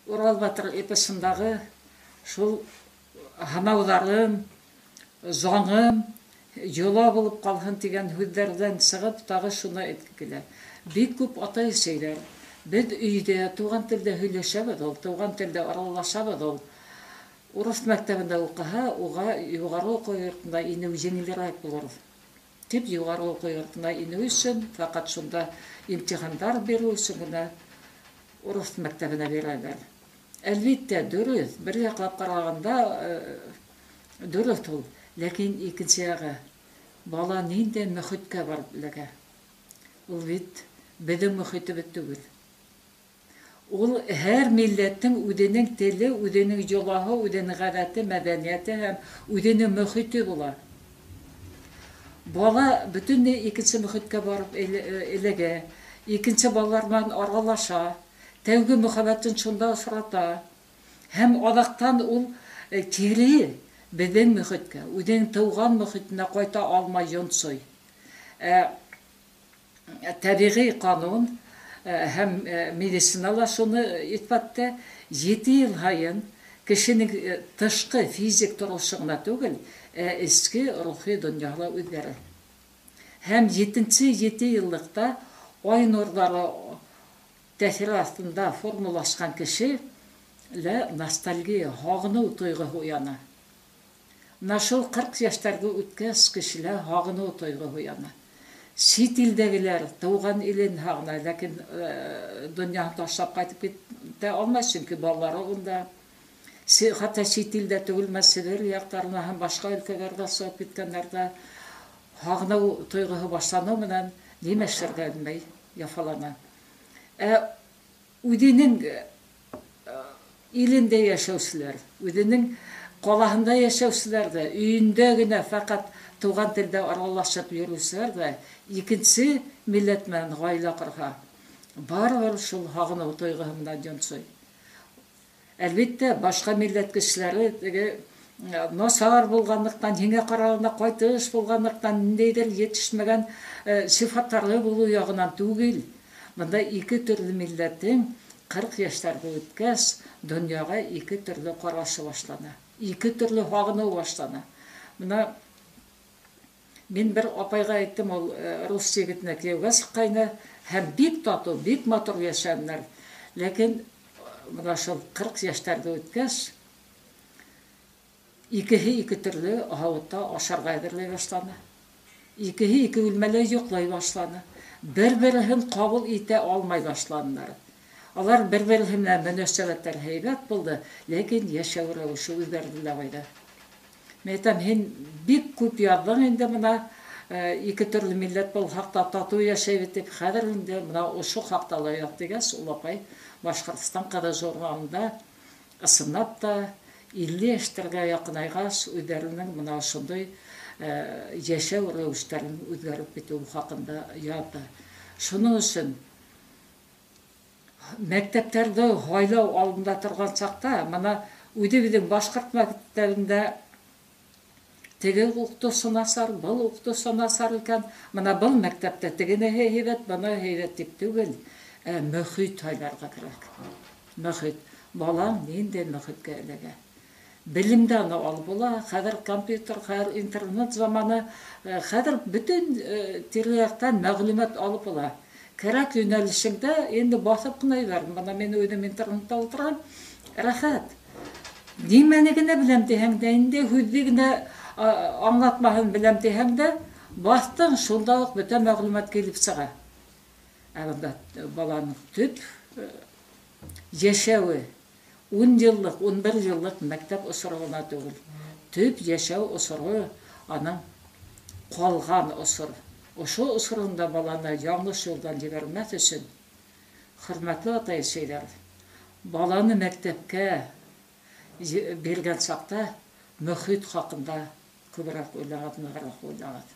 Урал батыр эпосындағы шул һынауҙарым, заңым йола булып ҡалһын тигән һүҙҙәрҙән сығып, тағы шуны әйтке килә. Бик күп атай-әсәйләр: "Беҙ өйҙә туған телдә һөйләшәбеҙ ул, туған телдә аралашабыҙ ул. Урыҫ мәктәбендә уҡыһа, уға юғары уҡыу йортона инеү еңелерәк булыр", — тип, юғары уҡыу йортона инеү өсөн, фәҡәт шунда имтихандар биреү өсөн генә урыҫ мәктәбенә бирәләр. Әлбиттә, дөрөҫ, бер яҡлап ҡарағанда дөрөҫ ул, ләкин икенсе яғы: бала ниндәй мөхиткә барып эләгә? Ул бит беҙҙең мөхитебеҙ түгел. Ул һәр милләттең үҙенең теле, үҙенең йолаһы, үҙенең ғәҙәте, мәҙәниәте һәм үҙенең мөхите була. Бала бөтөнләй икенсе мөхиткә барып эләгә, икенсе балалар менән аралаша, тәүге мөхәббәтен шунда осрата. Һәм аҙаҡтан ул кире беҙҙең мөхиткә, үҙенең тыуған мөхитенә ҡайта алмай йонсой. Ә тәбиғи ҡанун һәм медицина ла шуны иҫбатта: 7 йыл һайын кешенең тышҡы физик торошо ғына түгел, ә эске рухи донъяһы ла үҙгәрә. Һәм етенсе 7 йыллыҡта ай нурҙары тәьҫире аҫтында формалашҡан кеше лә ностальгия, һағыныу тойғоһо уяна. Менә шул 40 йәштәрҙе үткәс, кешелә һағыныу тойғоһо уяна. Сит илдәгеләр тыуған илен һағына, ләкин донъяһын ташлап ҡайтып китә алмай, сөнки балалары унда. Хатта сит илдә түгел, Себер яҡтарына һәм башҡа өлкәләргә сығып киткәндәр ҙә һағыныу тойғоһо башланыу менән нимә эшләргә белмәй яфалана. Ә үҙенең илендә йәшәүселәр, үҙенең ҡалаһында йәшәүселәр ҙә, өйөндә генә фәҡәт туған телдә аралашып йөрөүселәр ҙә икенсе милләт менән ғаилә ҡорһа, барыбер шул һағыныу тойғоһо менән йонсой. Әлбиттә, башҡа милләт кешеләре теге насар булғанлыҡтан, һиңә ҡарағанда ҡайтыш булғанлыҡтан, ниндәйҙер етешмәгән сифаттары булыу яғынан түгел. Бында ике төрлө милләттең 40 йәштәрҙе үткәс, донъяға ике төрлө ҡарашы башлана, ике төрлө һағыныу башлана. Бына мин бер апайға әйттем, ул рус егетенә кейәүгә сыҡҡайны һәм бик татыу, бик матур йәшәнеләр. Ләкин бына шул 40 йәштәрҙе үткәс, икеһе ике төрлө һауытта ашарға әҙерләй башланы. Икеһе ике бүлмәлә йоҡлай башланы. Бер-береһен ҡабул итә алмай башланылар. Алар бер-береһе менән мөнәсәбәттәр һәйбәт булды, ләкин йәшәү рәүеше үҙгәрҙе лә ҡуйҙы. Мин әйтәм, һин бик күп яҙҙың инде бына, ике төрлө милләт булһаҡ та татыу йәшәйбеҙ тип, хәҙер инде бына ошо хаҡта ла яҙ тигәс, ул апай "Башҡортостан ҡыҙы" журналында ысынлап та 50 йәштәргә яҡынайғас үҙҙәренең бына ошондай йәшәү рәүештәрен үҙгәреп китеү хаҡында яҙҙы. Шуның өсөн мәктәптәрҙе һайлау алдында торған саҡта бына үҙебеҙҙең башҡорт мәктәбендә теге уҡытыусы насар, был уҡытыусы насар икән, бына был мәктәптә тегенеһе һәйбәт, быныһы һәйбәт тип түгел, ә мөхит һайларға кәрәк. Мөхит. Балаң ниндәй мөхиткә эләгә? Белемде аны алып була. Хәҙер компьютер, хәҙер интернет заманы, хәҙер бөтөн тирә-яҡтан мәғлүмәт алып була. Кәрәк йүнәлешеңдә инде баҫып ҡына ебәр. Бына мин үҙем интернетта ултырам, рәхәт. Нимәне генә беләм тиһәң дә, инде һүҙҙе генә аңлатмаһын беләм тиһәң дә, баҫтың, шунда уҡ бөтә мәғлүмәт килеп сыға. Ә бында баланың төп йәшәүе 10 йыллыҡ, 11 йыллыҡ мәктәп осоро ғына түгел. Төп йәшәү осоро аның ҡалған осор. Ошо осоронда баланы яңылыш юлдан ебәрмәҫ өсөн, хөрмәтле атай-әсәйләр, баланы мәктәпкә биргән саҡта мөхит хаҡында күберәк уйлағыҙ, нығыраҡ уйлағыҙ.